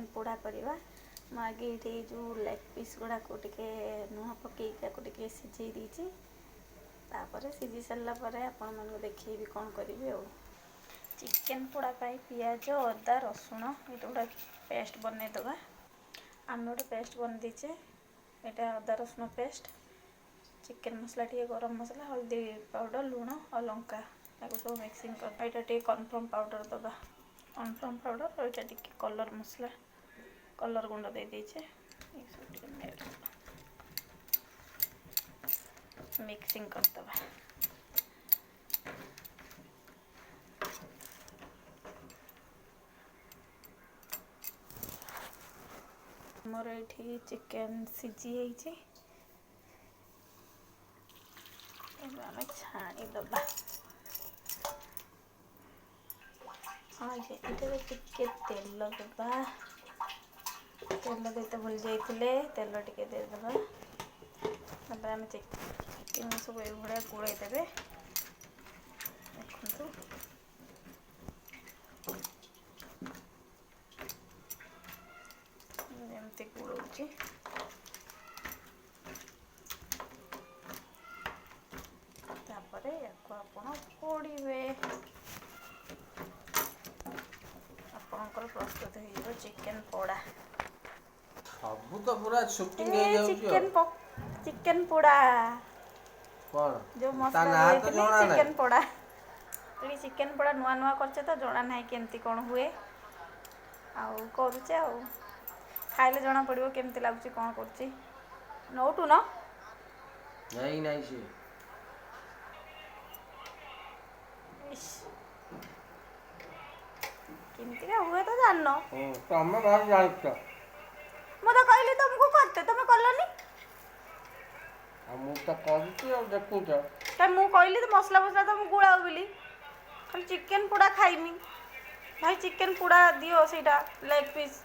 Chicken ପୋଡ଼ା କରିବା। ମୁଁ ଆଗେ ଏଇଠି ଯେଉଁ ଲେଗ୍ ପିସ୍ ଗୁଡ଼ାକୁ ଟିକେ ଲୁଣ ପକାଇକି ତାକୁ ଟିକେ ସିଝେଇ ଦେଇଛି। ତାପରେ ସିଝି ସାରିଲା ପରେ ଆପଣମାନଙ୍କୁ ଦେଖେଇବି କ'ଣ କରିବି। ଆଉ ଚିକେନ୍ ପୋଡ଼ା ପାଇଁ ପିଆଜ, ଅଦା, ରସୁଣ ଏଇଟା ଗୋଟେ ପେଷ୍ଟ ବନେଇଦେବା। ଆମେ ଗୋଟେ ପେଷ୍ଟ ବନେଇ ଦେଇଛେ। ଏଇଟା ଅଦା ରସୁଣ ପେଷ୍ଟ, ଚିକେନ୍ ମସଲା ଟିକେ, ଗରମ ମସଲା, ହଳଦୀ ପାଉଡ଼ର, ଲୁଣ ଆଉ ଲଙ୍କା, ତାକୁ ସବୁ ମିକ୍ସିଂ କରିଦେବା। ଏଇଟା ଟିକେ କନଫର୍ମ ପାଉଡ଼ର ଦେବା, କନଫର୍ମ ପାଉଡ଼ର। ଆଉ ଏଇଟା ଟିକେ କଲର୍ ମସଲା, କଲର୍ ଗୁଣ୍ଡ ଦେଇଦେଇଛେ। ଏସବୁ ଟିକେ ମିକ୍ସିଂ କରିଦେବା। ମୋର ଏଇଠି ଚିକେନ୍ ସିଝି ଯାଇଛି, ଏବେ ଆମେ ଛାଣିଦେବା। ହଁ, ଏଇଟାରେ ଟିକେ ତେଲ ଦେବା। ତେଲ ଦେଇତେ ଭୁଲି ଯାଇଥିଲେ, ତେଲ ଟିକେ ଦେଇଦେବା। ତାପରେ ଆମେ ଚିକେନ୍ ସବୁ ଏଇଭଳିଆ ଗୋଳେଇ ଦେବେ। ଦେଖନ୍ତୁ, ଯେମିତି ଗୋଳଉଛି। ତାପରେ ୟାକୁ ଆପଣ ପୋଡ଼ିବେ, ଆପଣଙ୍କର ପ୍ରସ୍ତୁତ ହେଇଯିବ ଚିକେନ୍ ପୋଡ଼ା। ସବୁ ତ ପୁରା ସୁଟିଂ ହେଇଯାଉଛି। ଚିକେନ୍, ଚିକେନ୍ ପୋଡ଼ା। କ'ଣ ଯେଉଁ ତା ମସଲା ନାଁ ତ ଗୋଳେଇଥିଲି ଜଣା ନାହିଁ। ଚିକେନ୍ ପୋଡ଼ା। ଏଠି ଚିକେନ୍ ପୋଡ଼ା ନୂଆ ନୂଆ କରିଛେ ତ ଜଣା ନାହିଁ କେମିତି କ'ଣ ହୁଏ। ଆଉ କରୁଛେ, ଆଉ ଖାଇଲେ ଜଣା ପଡ଼ିବ କେମିତି ଲାଗୁଛି, କ'ଣ କରୁଛି। ନଉଟୁ ନ ନାଇଁ ନାଇଁ, ସିଏ କେମିତିକା ହୁଏ ତ ଜାଣିନ। ତମେ ଭାରି ଜାଣିଛ। ମୁଁ ତ କହିଲି ତମକୁ କରିତେ, ତମେ କଲନି। ଆଉ ମୁଁ ତ କରୁଛି, ଆଉ ଦେଖୁଛ। କାଇଁ, ମୁଁ କହିଲି ତ ମସଲା ଫସଲା ତ ମୁଁ ଗୋଳାଉ ବୋଲି। ଖାଲି ଚିକେନ୍ ପୋଡ଼ା ଖାଇମି ଭାଇ, ଚିକେନ୍ ପୋଡ଼ା ଦିଅ, ସେଇଟା ଲେଗ୍ ପିସ୍।